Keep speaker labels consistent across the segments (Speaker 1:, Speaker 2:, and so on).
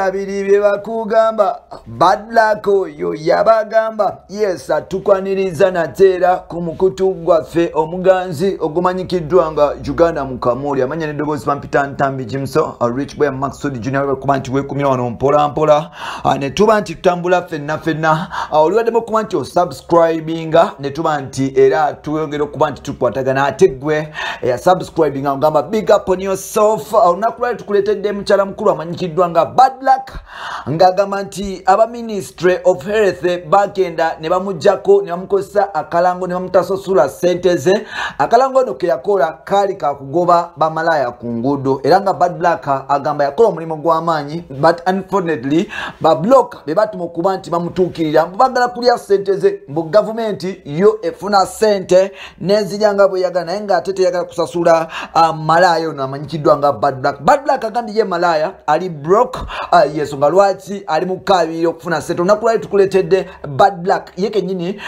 Speaker 1: Wulira biri bye bakugamba, Bad Black oyo yabagamba. Yes, tukwaniriza nateera ku mukutu gwaffe omuganzi ogumanyikiddwa nga Uganda mu Kamuli. Amanya n'eddoboozi bampita Ntambi Jimso, Rich Boy Maxud Junior, kuba nti weekumira wano mpola mpola, ne tuba nti tutambula ffenna ffenna. Oliwaddemu okuba nti osubscribinga, ne tuba nti era twongera okuba nti tukwatagana. Ate ggwe eyasubscribinga ogamba big up on yourself. Olunaku lwali tukuleetedde mukyala mukulu amanyikiddwa nga Bad Black, ng'agamba nti aba Ministry of Health bagenda ne bamuggyako ne bamukozesa akalango ne bamutasasula ssente ze. Akalango ono ke yakola kaali kakugoba bamalaaya ku nguudo, era nga Bad Black agamba yakola omulimu gw'amaanyi, but unfortunately bablock be batuma okuba nti bamutuukirira bagala kulya ssente ze. Mbu gavumenti yo efuna ssente n'enzirya nga bweyagala, naye ng'ate teyagala kusasula malaaya ono amanyikiddwa nga Bad Black. Bad Black agambye ye malaaya ali broke, yensonga lwaki ali mu kukaabirira okufuna ssente. Olunaku lwali tukuleetedde Bad Black ye kennyini,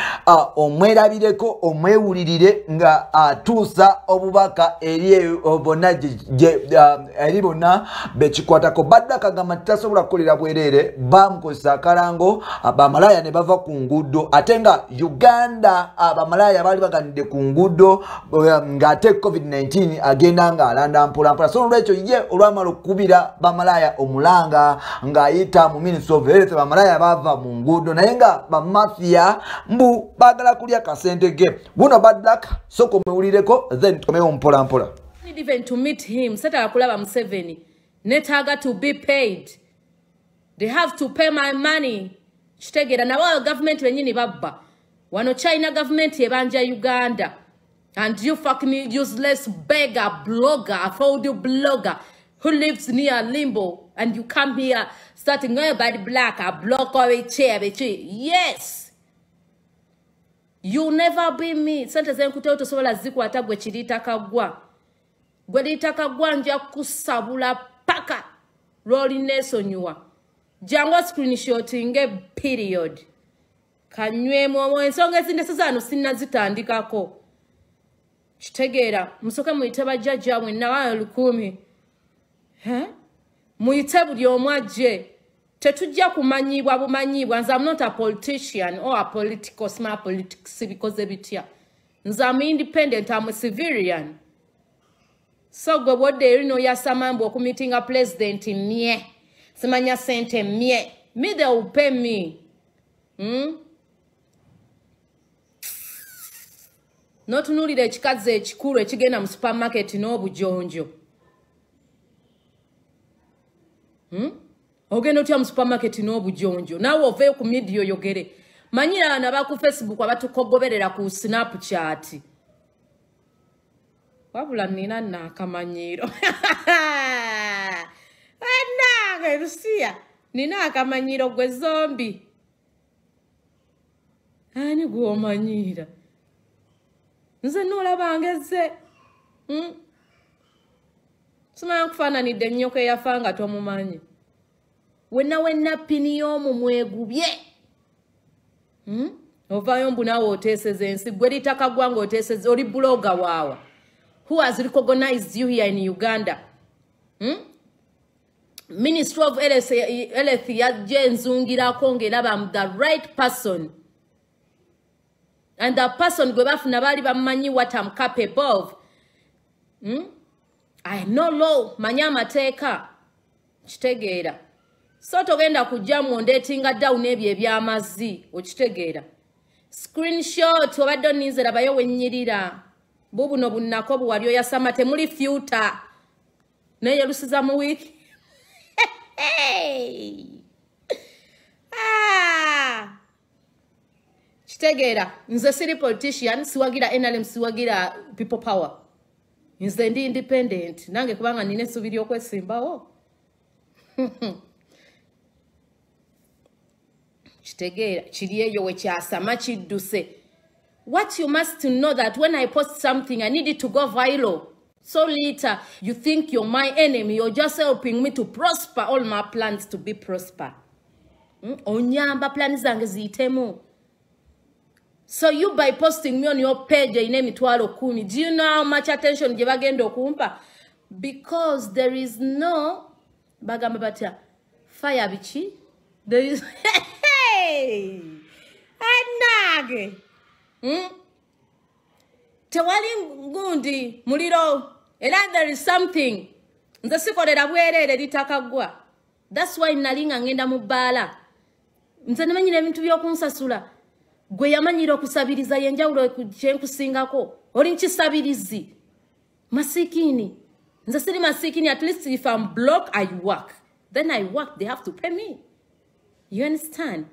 Speaker 1: omwerabireko omwewulirire nga atuusa obubaka eri bonna eri bonna bekikwatako. Bad Black agamba nti tasobola kukolera bwereere, bamukozesa akalango bamalaaya ne bava ku nguudo, ate nga Uganda bamalaaya baali baganidde ku nguudo ng'ate COVID-19 agenda ng'alanda mpola mpola. So olwekyo ye olwamala okukubira bamalaaya omulanga ng'ayita mu Ministry of Health, bamalaaya bava mu nguudo, naye nga bamafia mbu baagala kulya kasente ge. Buno Bad Black, sooka omwewulireko then tukomewo mpola mpola.
Speaker 2: Need even to meet him. Setala kulaba Museveni. Netaaga to be paid. They have to pay my money. Kitegeera nabo government bennyini babba. Wano China government ebanja Uganda. And you fucking useless beggar blogger, I found you blogger who lives near Limbo, and you come here starting Bad Black, a blog or a chair. Yes. You never be me. Sente zenkute otosobola zikwata gwe kirita kagwa. Gwe lita kagwa nja kusabula paka lw'olineesonyiwa. Jangu screenshotting period. Kanywemu omwo ensonga ezindese zano sinnazitandikako. Kitegeera musooke muyite bajjajja mwenna bayo 1000. Muyite buli omu ajje. Tetujja kumanyibwa bumanyibwa. Nze I'm not a politician or a political smart politics bikoze bitya. Nze I'm independent, I'm a civilian. So gwe bw'odda eri n'oyasama mbu okumitinga president mye. Simanya sente mye. Me they will pay me. N'otunuulira ekikazi ekikulu ekigenda mu supermarket n'obujonjo. Ogenda otya mu supermarket n'obujonjo? Naawe oveeyo ku media oyogere. Manyira bano aba ku Facebook abatukogoberera ku Snapchat. Wabula nina nakamanyiiro. Nange Lucia, nina akamanyiiro gwe zombi. Ani gw'omanyiira? Nze n'olaba ngezze. Simanyi nkufaananidde ennyoko eyafa nga tomumanyi. Wenna wenna pini y'omu mwegubye. Ovaayo mbu naawe oteeseza ensi. Gwe litaka ggwanga oteeseza, oli blogger waawa. Who has recognized you here in Uganda? Ministry of Health yajja enzungirako ng'eraba I'm the right person. And the person gwe bafuna baali bamumanyi what I'm capable of. I know law, manyi amateeka. Kitegeera. So togenda kujja mu ndeetinga down ebyo eby'amazzi, okitegeera. Screenshot obadde onninze labayo wennyirira. Bubuno bunnako buwali oyasama temuli filter. Naye yerusiza mu wiiki. Kitegeera, nze siri politician, siwagira NRM, siwagira people power. Nze ndi independent, nange kubanga nina essuubi ly'okwesimbawo. Kitegeera, kiri eyo we kyasama kidduse. What you must know that when I post something, I need it to go viral. So later, you think you're my enemy. You're just helping me to prosper all my plans to be prosper. Onyamba plans zange ziyitemu. So you by posting me on your page, ine mitwalo 10. Do you know how much attention gye bagenda okumpa? Because there is no, bagamba batya, Fire biki? There is hey! Anage. Tewali gundi muliro. Era there is something. Nze sikolera bwerere litakagwa. That's why nalinga ngenda mu bbaala. Nze namanyira ebintu by'okunsasula. Gwe yamanyira okusabiriza yenjawulo kye nkusingako. Oli nkisabirizi. Masikini. Nze siri masikini, at least if I'm broke, I work. Then I work, they have to pay me. You understand?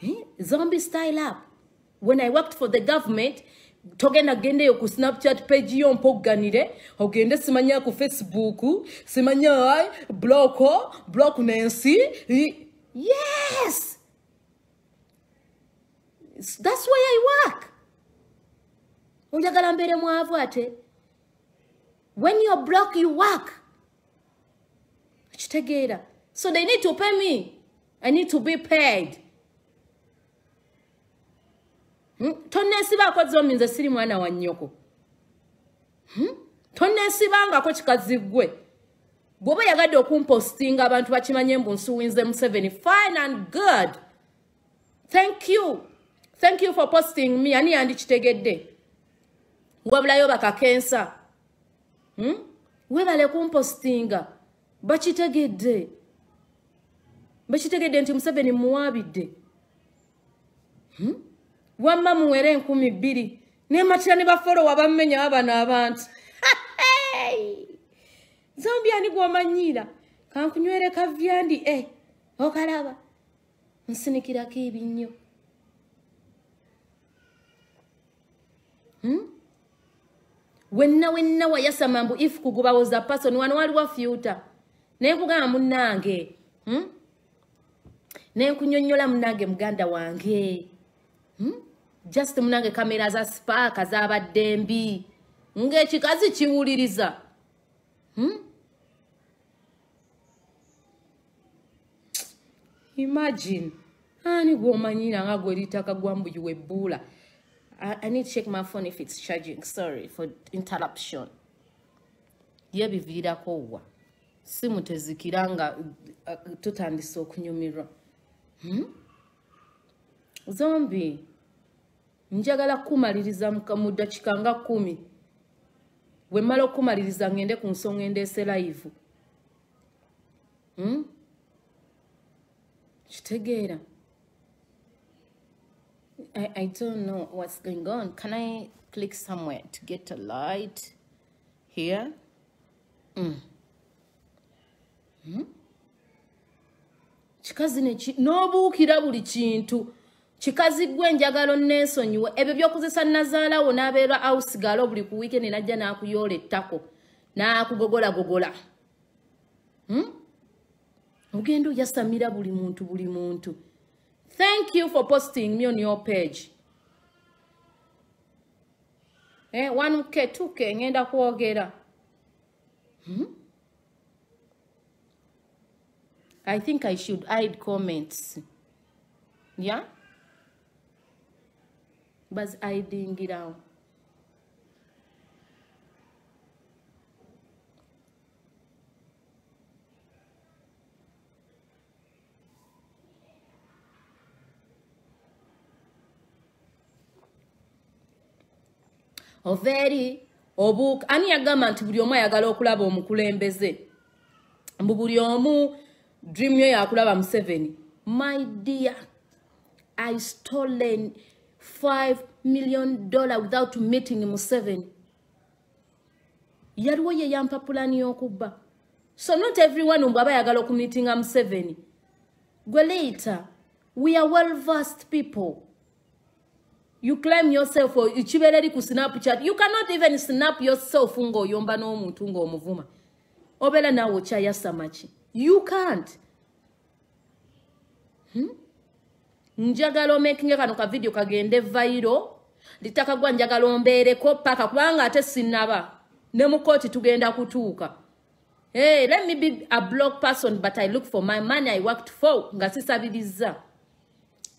Speaker 2: Eh? Zombie style up. When I worked for the government, togenda gende yo ku Snapchat page yo mpoganire, ogende simanya ku Facebook, simanya ai, block Nancy. Yes! That's why I work. Onjagala mbere mwavu ate. When you're broke, you work. Kitegeera. So they need to pay me. I need to be paid. Tonneesibako zombi nze siri mwana wa nnyoko. Tonneesibangako kikazi ggwe. Bw'oba oyagadde okumpostinga abantu bakimanye mbu nsuwinze Museveni. Fine and good. Thank you. Thank you for posting me. Ani yandikitegedde? Wabulayo bakakensa. Webale kumpostinga. Bakitegedde. Bakitegedde nti Museveni muwabidde. Wamma muwere 2000. Nematira ne bafollowa bammenya abana abantu. Zombie ani gw'omanyira. Kankunywere kavyandi okalaba. Nsinikirako ebinnyo. Wenna wenna wayasama mbu if kuguba was a person wano waliwo future. Naye nkugamba munnange. Naye nkunyonnyola munnange muganda wange. Just munange kamera za Spark zabadde mbi. Ng'ekikazi kiwuliriza. Imagine. Ani gw'omanyira nga gwe litaka gwambuyiwa ebbula. I need to check my phone if it's charging. Sorry for interruption. Ye biviirako wa. Simu tezikira nga tutandise okunyumirwa. Zombie. Njagala kumaliriza mu ddakiika nga 10. Bwe mmala okumaliriza ngende ku nsonga endeese live. Kitegeera. I don't know what's going on. Can I click somewhere to get a light here? Kikazi n'obuukira buli kintu. Kikazi gwe njagala onneesonyiwe. Ebyo by'okozesa nnazaalawo n'abeera awusigala buli ku weekend n'ajja n'akuyoola ettako. N'akugogolagogola. Ogenda oyasamira buli muntu buli muntu. Thank you for posting me on your page. 1K, 2K, ngenda kwogera. I think I should hide comments. Yeah? Baz hiding it out. Overi obuuka ani yagamba nti buli omu ayagala okulaba omukulembeze mbu buli omu dream ye yakulaba Museveni. My dear, I stolen $5 million without meeting Museveni. Yaliwo ye yampa pulani y'okubba. So not everyone mbu aba ayagala okumeetinga Museveni. Gwe later, we are well-versed people. You claim yourself or ichibereri ku Snapchat. You cannot even snap yourself ng'oyomba n'omuntu ng'omuvuma. Obeera naawe okyayasama ki? You can't. Njagala omakinge kano ka video kagende viral. Litaka gwa njagala ombeereko paka kubanga ate sinnaba. Ne mu kooti tugenda kutuuka. Hey, let me be a block person, but I look for my money I worked for. Nga sisabiriza.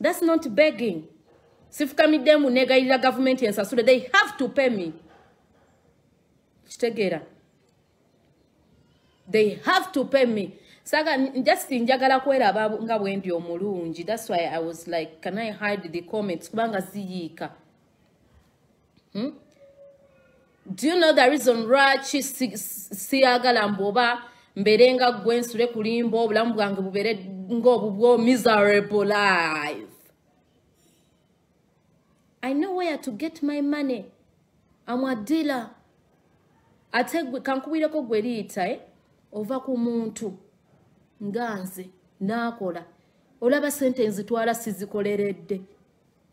Speaker 2: That's not begging. Sifukamidde mu negayirira government ensasule. They have to pay me. Kitegeera. They have to pay me. Saga just njagala kweraba nga bwendi omulungi. That's why I was like, can I hide the comments? Kubanga ziyiika. Do you know the reason lwaki siyagala mboba mberenga gwe nsule kulimba obulamu bwange bubere ng'obubwo miserable life? I know where to get my money. I'm a dealer. Ate kankubireko gwe liyita, ova ku muntu nga nze naakola. Olaba sente nzitwala sizikoleredde,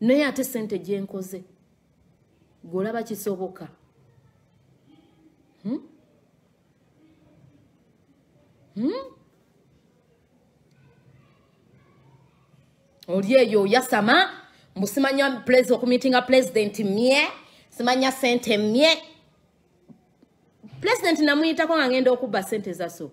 Speaker 2: naye ate sente gye nkoze gw'olaba kisoboka. Oli eyo yasama mbu simanya okumitinga president mye, simanya sente mye. President namuyitako nga ngenda okubba sente zaso.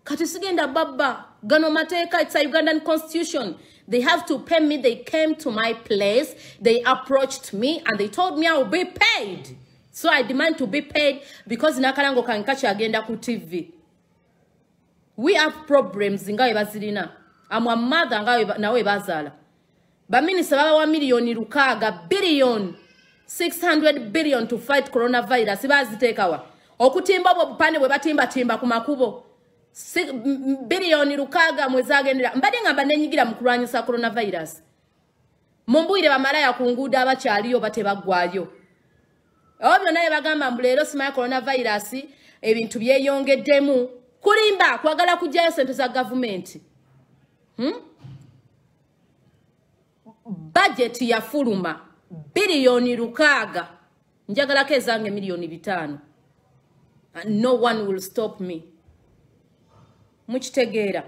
Speaker 2: Kati sigenda babba gano mateeka. It's a Ugandan constitution. They have to pay me. They came to my place, they approached me and they told me I will be paid. So I demand to be paid because nakalango kange kakyagenda ku TV. We have problems nga bazirina. I'm a mother nga nawe bazaala. Baminisita babawa 6 billion, 600 billion to fight coronavirus. Baziteekawa okutimba obwo bupande bwe batimbatimba ku makubo. 6 billion mwezagendera. Mbadde ngamba nenyigira mu kulwanyisa coronavirus. Mumbuyire bamalaya ku nguudo abakyaliyo batebaggwayo. Abo byonna bye bagamba mbu leero simanyi coronavirus ebintu byeyongeddemu. Kulimba kwagala kuggyayo sente za gavumenti. Budget yafuluma 6 billion. Njagalako ezange 5 million. And no one will stop me. Mukitegeera.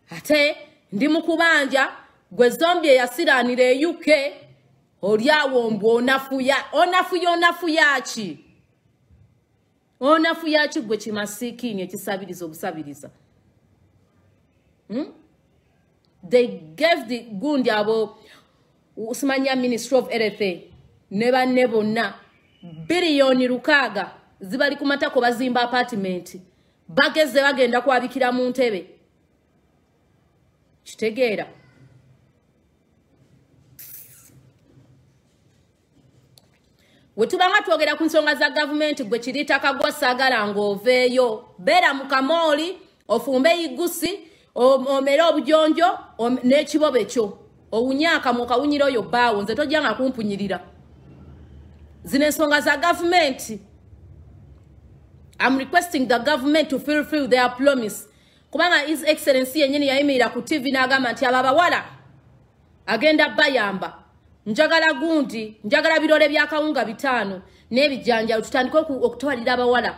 Speaker 2: Ate ndi mukubanja gwe zombie eyasiranira e UK oli awo mbu onafuya. Onafuya onafuya ki? Onafuya ki gwe kimasikiini ekisabiriza obusabiriza? They gave the gundi abo simanya Ministry of Health ne banne bonna 6 billion zibali ku matako bazimba apartment. Bageze bagenda kwabikira mu ntebe. Kitegeera. Wetubanga twogera ku nsonga za gavumenti gwe kirita kagwa saagala ng'oveeyo. Beera mu kamooli, ofumbe igusi, omere obujonjo n'ekibobe kyo. Owunye akamwa okawunyira oyo bbaawo, nze tojjanga kumpunyirira. Zino ensonga za gavumenti. I'm requesting the government to fulfill their promise. Kubanga His Excellency yennyini yayimirira ku TV n'agamba nti abo abawala agenda bayamba. Njagala gundi, njagala birole bya kawunga 5 n'ebijanjalo tutandike okutwalira abawala.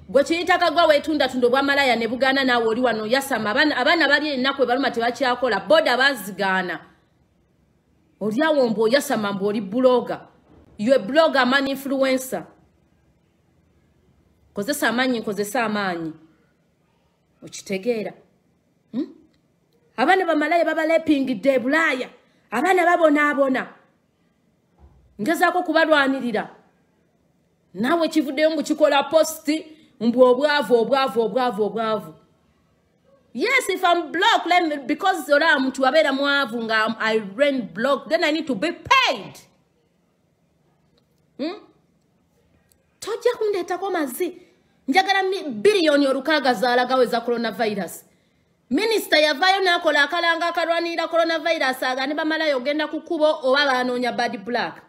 Speaker 2: Gwe kiyita kagwa weetundatunda obwamalaya ne bugaana naawe oli wano yasama. Abaana bali ennaku ebaluma tebakyakola, boda bazigaana. Oli awo mbu oyasama mbu oli blogger. You a blogger, man influencer. Kozesa amaanyi, nkozesa amaanyi. Okitegeera. Abaana bamalaya babalepingidde e Bulaaya. Abaana babonaabona. Ngezaako kubalwanirira. Naawe kivuddeyo mbu kikola posti mbu obwavu obwavu obwavu obwavu. Yes, if I'm blocked, let me, because ora mtu abeera mwavu nga I rent block, then I need to be paid. Tojja kundeetako mazzi. Njagala 6 billion zaalagawo eza coronavirus. Minisita yavaayo n'akola akalanga akalwanirira coronavirus agane bamalayo ogenda ku kkubo oba banoonya bad black.